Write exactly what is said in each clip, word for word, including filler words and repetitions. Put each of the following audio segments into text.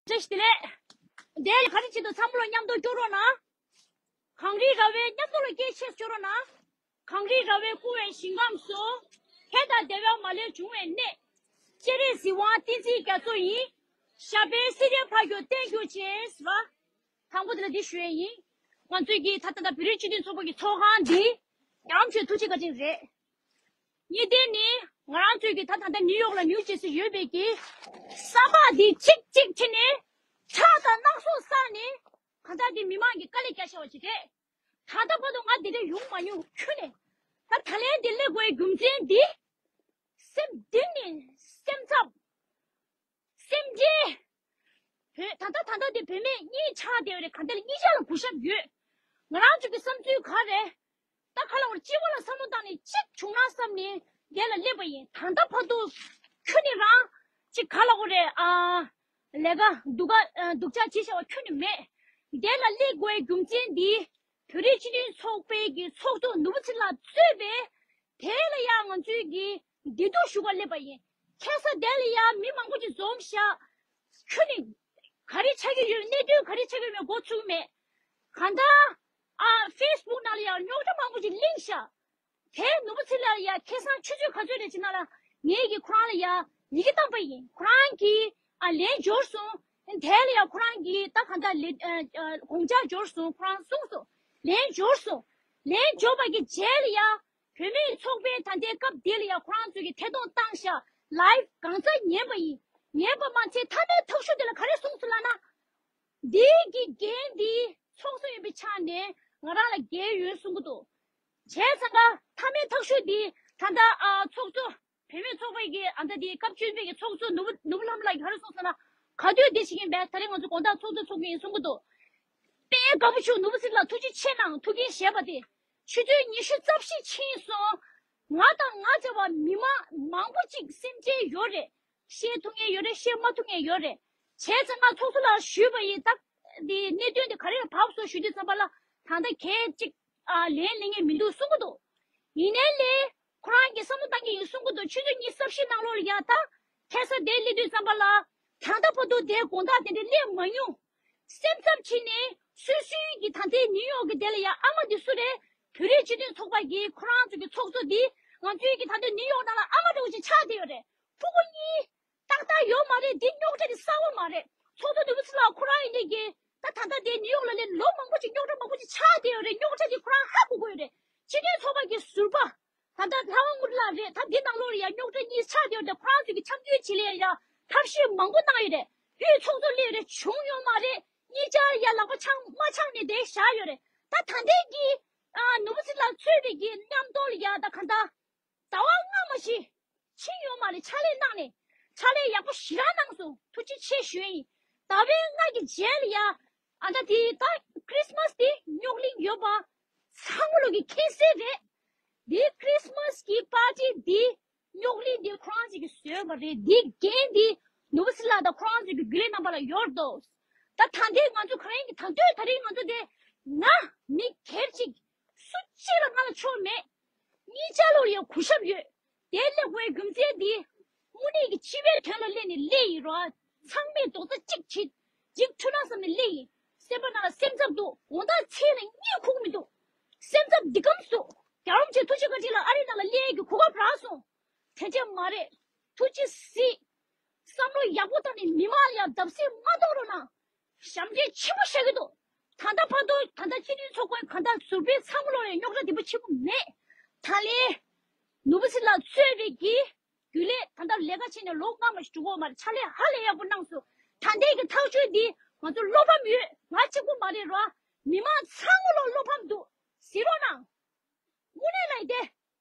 བཀྲ་ཤིས་བདེ་ལེགས། དེ་ལ་ག་རེ་བྱེད་དུ་འཚམས་པོ་ལ་མཉམ་དུ་སྐྱོར་རོགས་གནང་། གངས་རིའི་ར་བས་མཉམ་དུ་ལ་སྐད་ཆེས་སྐྱོར་རོགས་གནང་། གངས་རིའི་ར་བས་བསྐུར་བའི་ཞིང་ཁམས་སུ། ཧེ་དང་བདེ་བ་མ་ལུས་འབྱུང་བའི་གནས། སྤྱན་རས་གཟིགས་དབང་བསྟན་འཛིན་རྒྱ་མཚོ་ཡི། ཞབས་པད་སྲིད་མཐའི་ཕ་གིར་བརྟན་གྱུར་ཅིག་ཟེར་བ། དང་པོ་དེ་ལ་འདི་ཞུ་ཡས་ཡིན། ང་ཚོས་ཀྱི་ད་ལྟ་བོད་རིགས་སྤྱི་མཐུན་ཚོགས་པ་གི་ཚོགས་ཁང་འདི། རྒྱལ་བ་རིན་པོ་ཆེ་ཐུགས་རྗེ་བཀའ་དྲིན་རེད། གཉིས་ལྡན་ནི། ང་རང་ཚོས་ཀྱི་ད་ད་ལྟ་ནིའུ་ཡོག་ལ་ནིའུ་ཇར་སི་ཡོད་པའི་གི། ས་ཕག་འདི་གཅིག་གཅིག་ཁྲིད་ནས། ཁྲག་དང་རྣག་སོགས་བསགས་ནས། གང་ལྟར་འདི་མི་མང་གི་དཀའ་ལས་བརྒྱབ་བཞག་པ་ཅིག་རེད། ད་ལྟ་བར་དུ་ང་འདི་འདྲ་ཡོང་མ་མྱོང་ཁྱོན་ནས། ད་ད་ལན་འདི་སླེབས་དགོས་རྒྱུ་མཚན་འདི། སེམས་གཏིང་ནས་སེམས་འཚབ། སེམས་ཅན། བོད་ད་ལྟ་ད་ལྟ་དེ་བུད་མེད་གཉིས་ཆགས་བསྡད་ཡོད་རེད། གང་ལྟར་གཉིས་ཆ་ལ་གུས་ཞབས་ཡོད། ང་རང་ཚོ་གི་བསམ་ཚུལ་ག་རེད། ད་ག་ལ་བར་གཅིག་པ་ལ་བསམ་བློ་བཏང་ནས་གཅིག་བྱུང་ན་བསམ་ནས་དེ་ལ་སླེབས་པ་ཡིན། ད་ལྟ་བར་དུ་ཁྱོད་ནི་རང་གཅིག་ག་ལ་གོ་རེད་ཨ། ལས་ཀ་སྡུག་ག་སྡུག་ཅག་བྱེད་བྱ་བ་ཁྱོད་ནི་མེད། དེ་ལ་སླེབས་དགོས་རྒྱུ་མཚན་འདི། བོད་རིགས་སྤྱི་མཐུན་ཚོགས་པའི་གི་ཚོགས་གཙོ་ནོར་བུ་ཚེ་རིང་ལགས་གཙོས་པའི། དེ་ལ་ཡང་ང་ཚོའི་གི་བདེ་སྡུག་ཞུ་ག་སླེབས་པ་ཡིན། ཁ་སང་དེ་ལ་ཡང་མི་མང་པོ་ཅིག་འཛོམས་ཤག་ཁྱོད་ནི་ག་རེ་ཆགས་ཀྱི་ཡོད། གནད་དོན་ག་རེ་ཆགས་ཀྱི་ཡོད་མེད་གོ་ཚུགས་མེད། གང་ལྟར་ཨ་ཕེ་སི་བུག་ནང་ལ་ཡང་རྙོག་དྲ་མང་པོ་ཅིག་གླེང་ཤག་དེ་ནོར་བུ་ཚེ་རིང་ལགས་ལ་ཡང་ཁ་སང་ཆུ་ཚོད་ག་ཚོད་རེད་ཅེ་ན་ལ། ངས་ཀྱིས་ཁོ་རང་ལ་ཡང་ཡི་གེ་བཏང་པ་ཡིན། ཁོ་རང་གིས་ཨ་ལན་འབྱོར་སོང་། དེ་ལ་ཡང་ཁོ་རང་གིས་ད་གང་ལྟར་ལན་ཨ་ཨ་དགོངས་འཇགས་འབྱོར་སོང་། ཁོ་རང་གསུངས་སོང་། ལན་འབྱོར་སོང་། ལན་འབྱོར་བ་གི་རྗེས་ལ་ཡང་བུད་མེད་ཚོགས་པའི་ད་ལྟའི་སྐབས་འདི་ལ་ཡང་ཁོ་རང་ཚོས་ཀྱི་ཐད་གཏོང་བཏང་ཤག་ལའིབ་གང་ཚ་ཉན་པ་ཡིན། ཉན་པ་མ་ཚད་མཐའ་མའི་ཐག་གཅོད་དེ་ལ་ག་རེ་གསུངས་སོང་ལབ་ན། འདི་གི་འགན་འདི་ཚོགས་གཙོ་ཡིན་པའི་ཆ་ནས་ང་རང་ལ་འགན་ཡོད་གསུང་གི་འདུག་བྱས་ཙང་ཀ་མཐའ་མའི་ཐག་གཅོད་འདི་ད་ལྟ་ཨ་ཚོགས་གཙོ་བུད་མེད་ཚོགས་པའི་གི་ཨ་ད་འདི་སྐབས་བཅུ་པའི་གི་ཚོགས་གཙོ་ནོར་བུ་ནོར་བུ་ལྷ་མོ་ལགས་ཀྱིས་ག་རེ་གསུངས་སོང་ན། ག་དུས་འདི་བྱེད་ཀྱིན་པས། ད་རེས་ང་ཚོ་དགོང་དག་ཚོགས་གཙོ་ཚོགས་ཀྱི་ཡིན་གསུང་གི་འདུག་དཔེ་དགའ་པོ་བྱུང་། ནོར་བུ་ཚེ་རིང་ལགས་ཐུགས་རྗེ་ཆེ་གནང་། ཐུགས་འགན་བཞེས་པ་དེ་ཆུ་ཚོད་ཉི་ཤུ་རྩ་བཞི་ཕྱིན་སོང་། ང་དང་ང་བཅས་པ་མི་མང་མང་པོ་ཅིག་སེམས་ཅན་ཡོད་རེད། བཤད་ཐུབ་མཁན་ཡོད་རེད། བཤད་མ་ཐུབ་མཁན་ཡོད་རེད། བྱས་ཙང་ང་ཚོགས་གཙོ་ལགས་ཞུས་པ་ཡིན། ད་འདི་གནད་དོན་འདི་ག་རེ་ལ་བབས་སོང་ཞུ་དུས་ཙམ་པ་ལ། ད་ལྟ་གས་ཅིག་ཨ་ལན་ལེན་མཁན་མི་འདུག་གསུང་གི་འདུག་ཡིན་ནའི་ལས་ཁོ་རང་གིས་བསམ་བློ་བཏང་གི་ཡིན་གསུང་གི་འདུག་ཆུ་ཚོད་ཉི་ཤུ་རྩ་བཞི་ནང་ལོགས་ལ་ཡ་ད་ཁ་སང་དེ་སླེབས་དུས་ཙམ་པ་ལ། ད་ལྟ་བར་དུ་དེ་དགོང་དག་དེ་འདྲ་སླེབས་མ་མྱོང་། སེམས་འཚབ་བྱས་ནས་སོ་སོའི་གི་ད་ལྟའི་ནིའུ་ཡོག་གི་དེ་ལ་ཡ་ཨ་མ་དེ་སུ་རེད། བོད་རིགས་སྤྱི་མཐུན་ཚོགས་པ་གི་ཁོ་རང་ཚོ་གི་ཚོགས་གཙོ་དེ་ང་ཚོའི་གི་ད་ལྟའི་ནིའུ་ཡོག་ནང་ལ་ཨ་མ་འདྲ་བོ་ཅིག་ཆགས་བསྡད་ཡོད་རེད། ཕྲུ་གུ་གཉིས་ཏག་ཏག་ཡོད་མ་རེད། འདི་རྙོག་དྲ་དེ་གསར་བ་མ་རེད། ཚོགས་གཙོ་ནོར་བུ་ཚེ་རིང་ལགས་ཁོ་རང་ཡིན་ནི་གི་ད་ད་ལྟ་དེ་ནིའུ་ཡོག་ལ་སླེབས་ལོ་མང་པོ་ཅིག་རྙོག་དྲ་མང་པོ་ཅིག་ཆགས་བསྡད་ཡོད་རེད། རྙོག་དྲ་དེ་ཁོ་རང་ཧ་གོ་གི་ཡོད་རེད། སྤྱི་མཐུན་ཚོགས་པ་གི་ཟུར་པ་ད་ལྟ་ལྷ་དབང་དངོས་གྲུབ་ལགས་རེད། ད་འདི་ནང་ལོགས་ལ་ཡ་རྙོག་དྲ་གཉིས་ཆགས་བསྡད་ཡོད་རེད། ཁོ་རང་ཚོས་ཀྱི་འཆམ་མཐུན་བྱེད་ལས་ཡ་ཐབས་ཤེས་མང་པོ་གནང་ཡོད་རེད། དབུས་ཚོགས་གཙོ་སླེབས་རེད། བྱུང་ཡོད་མ་རེད། གཉིས་ཆར་ཡ་ལག་པ་འཆང་མ་འཆང་ནས་བསྡད་བཞག་ཡོད་རེད། ད་ད་ལྟའི་གི་ཨ་ནོར་བུ་ཚེ་རིང་ལགས་གཙོས་པའི་གི་མཉམ་དུ་ལ་ཡ་ད་ག་ད་ཟླ་བ་སྔ་མ་ཞིག་ཕྱིན་ཡོད་མ་རེད། ཕྱག་ལས་གནང་ནས་ཕྱག་ལས་ཡག་པོ་ཞེ་དྲག་གནང་སོང་། ཐུགས་རྗེ་ཆེ་ཞུ་ཡིན། ཟླ་བའི་ལྔ་གི་རྗེས་ལ་ཡ་ཨ་ད་དེ་ད་ཁྲིས་མས་དེ་རྙོག་གླེང་ཡོད་པ་ཚང་མ་ལོག་གི་མཁྱེན་གསལ་རེད། དེ་ཁྲིས་མས་གི་པར་ཊི་དེ་རྙོག་གླེང་དེ་ཁོ་རང་ཚོ་གི་བཟོས་པ་རེད། དེ་འགན་དེ་ནོར་བུ་ཚེ་རིང་ལགས་དང་ཁོ་རང་ཚོ་གི་རྒྱུན་ལས་རྣམ་པ་ལ་ཡོད་འདུག་ད་ད་ལྟའི་ང་ཚོ་ག་རེ་ཡིན་གྱི་ད་ལྟའི་ད་རེས་ང་ཚོ་དེ་ང་མི་སྒེར་གཅིག་སུ་གཅིག་ལ་ང་ལ་ཕྱོགས་མེད། གཉིས་ཆ་ལོར་ཡང་གུས་ཞབས་ཡོད། དེ་སླེབས་དགོས་རྒྱུ་མཚན་འདི། དངོས་གནས་ཀྱི་སྤྱི་པའི་དོན་ལ་སླེབས་ནས་སླེབས་ཡིན་རོ། ཚང་མས་རྡོག་རྩ་གཅིག་བྱེད། འཇིགས་ཐུབ་ན་བསམ་ནས་སླེབས་ཡིན། སེམས་པ་ནང་ལ་སེམས་འཚབ་འདུག་དགོང་དག་མཚན་ལ་གཉིད་ཁུག་མི་འདུག་སེམས་འཚབ་འདི་གམ་སུ། རྒྱལ་བ་རིན་པོ་ཆེ་ཐུགས་རྗེ་བཀའ་དྲིན་ལ་ཨ་རི་ནང་ལ་སླེབས་ཡས་ཀྱི་གོ་སྐབས་རག་སོང་། དེ་འདྲ་མ་རེད། ཐུགས་རྗེ་གཟིགས། བསམ་བློ་ཡག་པོ་བཏང་ནས་མི་མང་ལ་ཡང་བརྡབ་གསིག་མ་གཏོང་རོགས་གནང་། ཞབས་འདྲེན་ཆེན་པོ་བཞག་གི་འདུག་ད་ལྟ་བར་དུ་ད་ལྟ་སྤྱི་མཐུན་ཚོགས་པའི་གང་ལྟར་ཟུར་པའི་ཚང་མ་ལོག་ལ་རྙོག་དྲ་འདི་པོ་ཆེན་པོ་མེད། ད་ལན་ནོར་བུ་ཚེ་རིང་ལགས་གཙོས་པའི་གི་རྒྱུན་ལས་ད་ལྟ་ལས་ཀ་བྱས་ནས་ལོ་ལྔ་མ་ཞིག་འགྲོ་གི་ཡོད་མ་རེད། ཕྱག་ལས་ཧ་ལས་ཡག་པོ་གནང་སོང་། ད་ལྟའི་གི་ཐག་གཅོད་འདི་ང་ཚོ་བློ་ཕམ་ཡོད། ང་གཅིག་པུ་མ་རེད་རོ། མི་མང་ཚང་མ་ལོག་བློ་ཕམ་འདུག་གཟིགས་རོགས་གནང་། དངོས་གནས་ལ་ཡིན་ཏེ།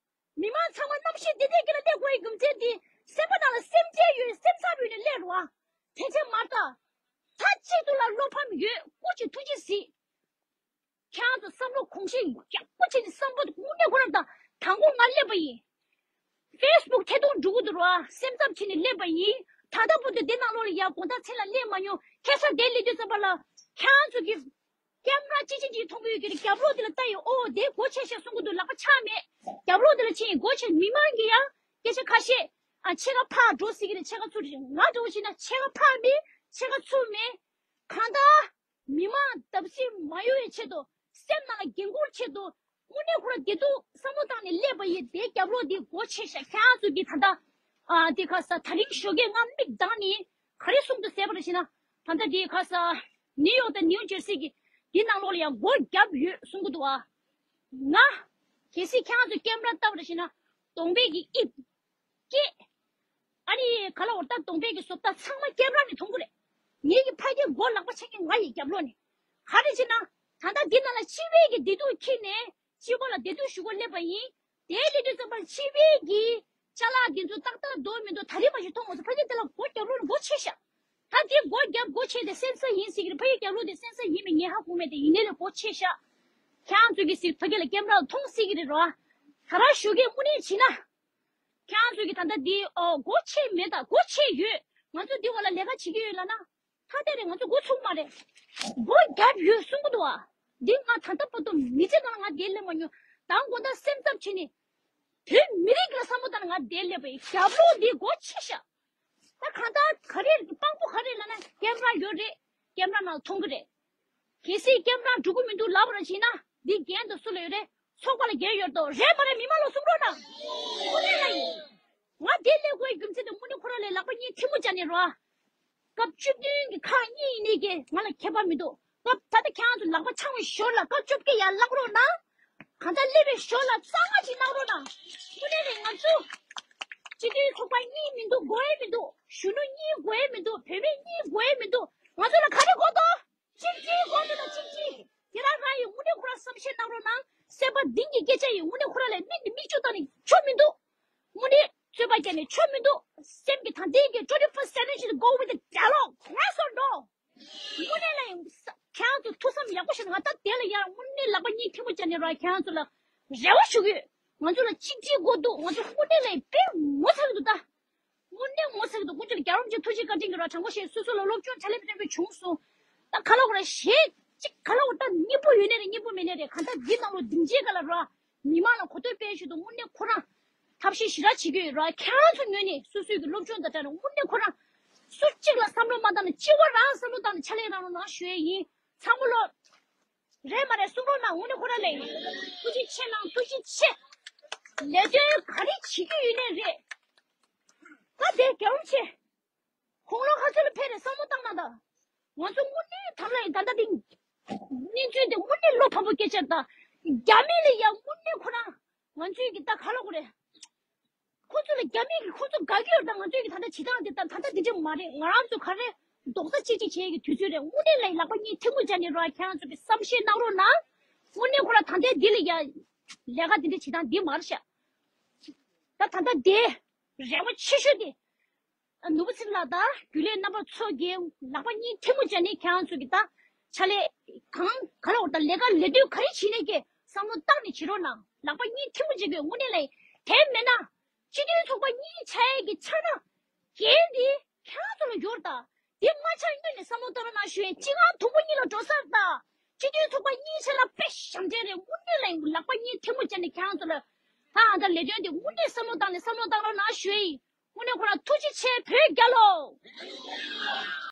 མི་མང་ཚང་མ་རྣམ་ཤེས་བདེ་བདེ་སྐྱིད་ལ་སླེབས་དགོས་ཡི་རྒྱུ་མཚན་འདི་སེམས་པ་ནང་ལ་སེམས་ཅན་ཡོད་སེམས་འཚབ་ཡོད་ནས་སླེབས་རོགས་ཨ། དེ་ཚེ་མར་ལྟ། མཐའ་གཅིག་ཏུ་ལ་བློ་ཕམ་ཡོད། སྐུ་མཁྱེན་ཐུགས་རྗེ་གཟིགས། ཁྱེད་རང་ཚོ་བསམ་བློ་གོང་བཞིན་ཡག་པོ་བྱས་ནས་བསམ་བློ་དངོས་གནས་ཁོ་རང་དང་དང་པོ་ང་སླེབས་པ་ཡིན། ཕེ་སི་བུག་ཐད་གཏོང་འགྲོ་གི་འདུག་རོགས་ཨ། སེམས་འཚབ་བྱས་ནས་སླེབས་པ་ཡིན། ད་ལྟ་བར་དུ་དེ་ནང་ལོགས་ལ་ཡ་དགོང་དག་མཚན་ལ་སླེབས་མ་མྱོང་། ཁ་སང་དེ་སླེབས་དུས་ཙམ་པ་ལ་ཁྱེད་རང་ཚོ་གི་ཀེམ་ར་ཅི་ཅི་ཅི་མཐོང་གི་ཡོད་ཀྱི་རེད། རྒྱབ་ལོགས་དེ་ལ་ལྟ་ཡོད། ཨོ་དེ་སྒོ་ཕྱེ་ཤག་གསུང་གི་འདུག་ལག་པ་འཆང་མེད། རྒྱབ་ལོགས་དེ་ལ་ཕྱིན་ཡིན། སྒོ་ཕྱེ། མི་མང་གི་ཡང་སྐད་ཆ་ཁ་ཤས། ཨ་ཕྱེད་ཀ་ཕར་འགྲོ་ཟེར་གྱི་རེད། ཕྱེད་ཀ་ཚུར་རེད། ང་འདྲ་བོ་བྱས་ན་ཕྱེད་ཀ་ཕར་མི་ ཕྱེད་ཀ་ཚུགས་མེད། གང་ལྟར་མི་མང་བརྡབ་གསིག་མ་ཡོང་བའི་ཆེད་དུ། སེམས་ནང་ལ་འགན་འཁུར་ཆེད་དུ། དངོས་གནས་ཁོ་རང་བདེ་སྡུག་བསམ་བློ་བཏང་ནས་སླེབས་པ་ཡིན། དེའི་རྒྱབ་ལོགས་འདི་སྒོ་ཕྱེ་ཤག་ཁྱེད་རང་ཚོ་གིས་ད་ལྟ་ཨ་དེ་ག་ས་ད་རིང་ཞོགས་ཀས་ང་མིག་གདངས་ནས་ག་རེ་གསུངས་འདུག་ཟེར་བ་རེད་ཞེ་ན། ད་ལྟ་དེ་ག་ས་ནིའུ་ཡོག་དང་ནིའུ་ཇར་སི་གི་དེ་ནང་ལོགས་ལ་ཡང་སྒོ་བརྒྱབ་ཡོད་གསུང་གི་འདུག་ཨ། ང་གལ་སྲིད་ཁྱེད་རང་ཚོ་ཀེམ་ར་བལྟ་བ་རེད་ཞེ་ན། གདོང་པའི་གི་དབྱིབས། སྐད། ཨ་ནི་ག་ལ་འོར་ད་གདོང་པའི་གི་བཟོ་ལྟ་ཚང་མ་ཀེམ་ར་ནས་མཐོང་གི་རེད། ངེད་ཀྱི་ཕ་གིའི་མགོ་ལག་པ་ཆག་གི་ང་ཡི་རྒྱབ་ལོགས་ནས། ག་རེ་བྱས་ན། ད་ལྟ་འདི་ནང་ལ་སྤྱི་པའི་གི་བདེ་སྡུག་འཁྱེར་ནས་སྤྱི་པ་ལ་བདེ་སྡུག་ཞུ་སྒོ་སླེབས་པ་ཡིན། དེའི་སླེབས་དུས་ཙམ་པ་སྤྱི་པའི་གི་ཅ་ལག་འདི་ཚོ་ཏག་ཏག་འདུག་མི་འདུག་ད་རེས་མ་གཞི་མཐོང་མ་སོང་། ཕ་གི་དེ་ལ་སྒོ་རྒྱབ་ལོགས་ནས་སྒོ་ཕྱེ་ཤག་ད་དེ་སྒོ་རྒྱབ་སྒོ་ཕྱེ་དེ་སེམས་ས་ཡིན་ཟེར་གི་རེད། ཕ་གི་རྒྱབ་ལོགས་དེ་སེམས་ས་ཡིན་མིན་ངས་ཧ་གོ་མེད་དེ། ཡིན་ནའི་ལས་སྒོ་ཕྱེ་ཤག་ཁྱེད་རང་ཚོ་གིས་ཟེར་ཕ་གི་ལ་ཀེམ་ར་ལ་མཐོང་སྲིད་གི་རེད་རོ། ད་རང་ཞོགས་ཀས་དངོས་གནས་བྱས་ན། ཁྱེད་རང་ཚོ་གིས་ད་ལྟ་འདི་ཨོ་སྒོ་ཕྱེ་མེད་ད། སྒོ་ཕྱེ་ཡོད། ང་ཚོ་འདི་འོག་ལ་ལས་ཀ་བྱེད་ཀྱི་ཡོད་ལབ་ན། ཐ་དད་རེད། ང་ཚོ་སྒོ་ཚུགས་མ་རེད། སྒོ་བརྒྱབ་ཡོད་གསུང་གི་འདུག་ཨ། འདི་ང་ད་ལྟ་བར་དུ་མི་ཚེ་གང་ལ་ང་འདིར་སླེབས་མ་མྱོང་། ད་དགོང་དག་སེམས་འཚབ་བྱས་ནས་བོད་མི་རིགས་ལ་བསམ་བློ་བཏང་ནས་ང་འདིར་སླེབས་པ་ཡིན། རྒྱབ་ལོགས་འདི་སྒོ་ཕྱེ་ཤག་ད་གང་ལྟར་ག་རེ་དཔང་པོ་ག་རེ་ལབ་ན་ཀེམ་ར་ཡོད་རེད། ཀེམ་ར་ནང་མཐོང་གི་རེད། གལ་སྲིད་ཀེམ་ར་འགྲོ་གི་མི་འདུག་ལབ་པ་ར་བྱས་ན། འདི་འགན་དེ་སུ་ལ་ཡོད་རེད། ཚོགས་པ་ལ་འགན་ཡོད་དོ། རེད་མ་རེད། མི་མང་ལ་གསུང་རོགས་གནང་། དངོས་གནས་ལ་ཡིན། ང་འདིར་སླེབས་དགོས་རྒྱུ་མཚན་དེ་དངོས་གནས་ཁོ་རང་ལ་ལག་པ་གཉིས་ཐལ་མོ་སྦྱར་ནས་རོ། སྐབས་བཅུ་བདུན་གྱི་ཁག་གཉིས་ཡིན་ནའི་གི་ང་ལ་ཁྱད་པར་མི་འདུག་སྐབས་ད་ལྟ་ཁྱེད་རང་ཚོ་ལག་པ་འཆང་བའི་ཞོར་ལ་སྐབས་བཅོ་བརྒྱད་ཡར་བསླང་རོགས་གནང་། གང་ལྟར་སླེབས་པའི་ཞོར་ལ་གཙང་མ་ཅིག་གནང་རོགས་གནང་། དངོས་གནས་རེད། ང་ཚོ་སྤྱི་མཐུན་ཚོགས་པ་གཉིས་མི་འདུག་དགོས་ཡས་མི་འདུག་གཞོན་ནུ་གཉིས་དགོས་ཡས་མི་འདུག་བུད་མེད་གཉིས་དགོས་ཡས་མི་འདུག་ང་ཚོ་ལ་ག་རེ་དགོས་འདུག་གཅིག་སྒྲིལ་དགོས་འདུག་ན་གཅིག་སྒྲིལ། དེ་རང་རང་ཡིན། དངོས་གནས་ཁོ་རང་བསམ་ཤེས་གནང་རོགས་གནང་། སེམས་པ་གཏིང་གི་སྐད་ཆ་ཡིན། དངོས་གནས་ཁོ་རང་ལ་མིག་ནས་མིག་ཆུ་བཏང་ནས་ཆོ་མི་འདུག་དངོས་གནས་རྩོད་པ་བརྒྱབ་ནས་ཆོ་མི་འདུག་སེམས་ཀྱི་ད་ལྟའི་གི་twenty first generation go with the dialogue, yes or no? དངོས་གནས་ལ་ཡང་ས་ཁྱེད་རང་ཚོ་ཐུགས་བསམ་ཡག་པོ་བཞེས་ན། ང་ད་དེ་ལ་ཡང་དངོས་གནས་ལག་པ་གཉིས་ཐལ་མོ་སྦྱར་ནས་ར་ཁྱེད་རང་ཚོ་ལ་རེ་བ་ཞུ་གི་ཡོད། ང་ཚོ་ལ་གཅིག་སྒྲིལ་དགོས་འདུག་ང་ཚོ་དངོས་གནས་ལ་ཡང་དཔེ་ངོ་ཚ་གི་འདུག་ད། དངོས་གནས་ངོ་ཚ་གི་འདུག་དཀོན་མཆོག་ལ་རྒྱལ་བ་རིན་པོ་ཆེ་ཐུགས་རྗེ་བཀའ་དྲིན་གྱིས་ར་དྲང་པོ་བཤད། སོ་སོ་ལ་སློབ་སྦྱོང་ཕྲ་ལེབ་ཕྲན་བུ་བྱུང་སོང་། ད་ག་ལ་འོ་ར་ཞེ་གཅིག་ག་ལ་འོ་ད་སྙིང་པོ་ཡོད་ནའི་རེད། སྙིང་པོ་མེད་ནའི་རེད། གང་ལྟར་འདི་ནང་ལོ་སྡིངས་ཆའི་སྒང་ལ་ར་མི་མང་ལ་གོ་ཐོས་སྤེལ་ཞུ་འདུག་དངོས་གནས་ཁོ་རང་ཐབས་ཤེས་ཞེ་དྲག་བྱེད་ཀྱི་ཡོད་ར། ཁྱེད་རང་ཚོ་ངོས་ནས་སོ་སོའི་གི་སློབ་སྦྱོང་དང་སྦྲགས་ནས་དངོས་གནས་ཁོ་རང་སུ་གཅིག་ལ་བསམ་བློ་མ་བཏང་ནས་སྤྱི་བོ་རང་བསམ་བློ་བཏང་ནས་ཕྱག་ལས་གནང་རོགས་གནང་ཞུ་ཡས་ཡིན། ཚང་མ་ལོ། རེད་མ་རེད། གསུང་རོགས་གནང་། དངོས་གནས་ཁོ་རང་ལ་ཡིན། ཐུགས་རྗེ་ཆེ་གནང་། ཐུགས་རྗེ་ཆེ། ལས་དོན་ག་རེ་བྱེད་ཀྱི་ཡོད་ནའི་རེད། ད་དེ་རྒྱལ་བ་རིན་པོ་ཆེ། དགུང་ལོ་ག་ཚོད་ལ་ཕེབས་རེད། བསམ་བློ་བཏང་གནང་དང་། ང་ཚོ་དངོས་གནས་དམ་ལ་ཡིན། ད་ལྟ་འདི་གནས་ཚུལ་འདི་དངོས་གནས་བློ་ཕམ་པོ་སྐད་ཆ་དང་། རྒྱ་མི་ལ་ཡང་དངོས་གནས་ཁོ་རང་ང་ཚོའི་གི་ད་ག་ལ་གོ་རེད། ཁོ་ཚོ་ལ་རྒྱ་མི་གི་ཁོ་ཚོ་དགའ་གི་ཡོད་ད། ང་ཚོའི་གི་ད་ལྟ་བྱེད་སྟངས་འདི་ད་ད་ལྟ་འདི་འདྲ་མ་རེད། ང་རང་ཚོ་ག་རེ་རྡོག་རྩ་གཅིག་སྒྲིལ་བྱེད་ཀྱི་དུས་ཚོད་རེད། དངོས་གནས་ལ་ཡིན། ལག་པ་གཉིས་ཐལ་མོ་སྦྱར་ནས་རོགས། ཁྱེད་རང་ཚོ་གི་བསམ་ཤེས་གནང་རོགས་གནང་། དངོས་གནས་ཁོ་རང་ད་ལྟའི་འདི་ལ་ཡ་ལས་ཀ་འདི་འདྲ་བྱེད་སྟངས་འདི་མ་རེད་ཤག་ད་ད་ལྟ་འདི་རེ་བ་ཆེ་ཤོས་དེ། ནོར་བུ་ཚེ་རིང་ལགས་དང་རྒྱུན་ལས་རྣམ་པ་ཚོ་གིས་ལག་པ་གཉིས་ཐལ་མོ་སྦྱར་ནས་ཁྱེད་རང་ཚོ་གི་ད་ཕྱག་ལས་གང་ག་ལ་འོ་ད་ལས་ཀ་ལས་དོན་ག་རེ་བྱེད་ནས་ཀྱི་བསམ་བློ་བཏང་ནས་བྱེད་རོགས་གནང་། ལག་པ་གཉིས་ཐལ་མོ་སྦྱར་དགོས། དངོས་གནས་ལ་ཡིན། དེ་མེད་ན་སྤྱི་མཐུན་ཚོགས་པ་གཉིས་ཆགས་ཡས་ཀྱི་ཆགས་སྣང་འགན་འདི་ཁྱེད་རང་ཚོ་ལ་ཡོད་རེད་ད། འདི་མ་ཆགས་སྔོན་ནས་བསམ་བློ་བཏང་རོགས་གནང་ཞུ་ཡས། སྤྱི་ཁང་དུམ་བུ་གཉིས་ལ་འགྲོ་ས་རེད་ད། སྤྱི་མཐུན་ཚོགས་པ་གཉིས་ཆགས་ན་དཔེ་ཞབས་འདྲེན་རེད། དངོས་གནས་ལ་ཡིན། ལག་པ་གཉིས་ཐལ་མོ་སྦྱར་ནས་ཁྱེད་རང་ཚོ་ལ་ད་ཨ་ད་ལས་དོན་འདི་དངོས་གནས་བསམ་བློ་བཏང་ནས་བསམ་བློ་བཏང་རོགས་གནང་ཞུ་ཡས། དངོས་གནས་ཁོ་རང་ཐུགས་རྗེ་ཆེ། བོད་རྒྱལ་ལོ།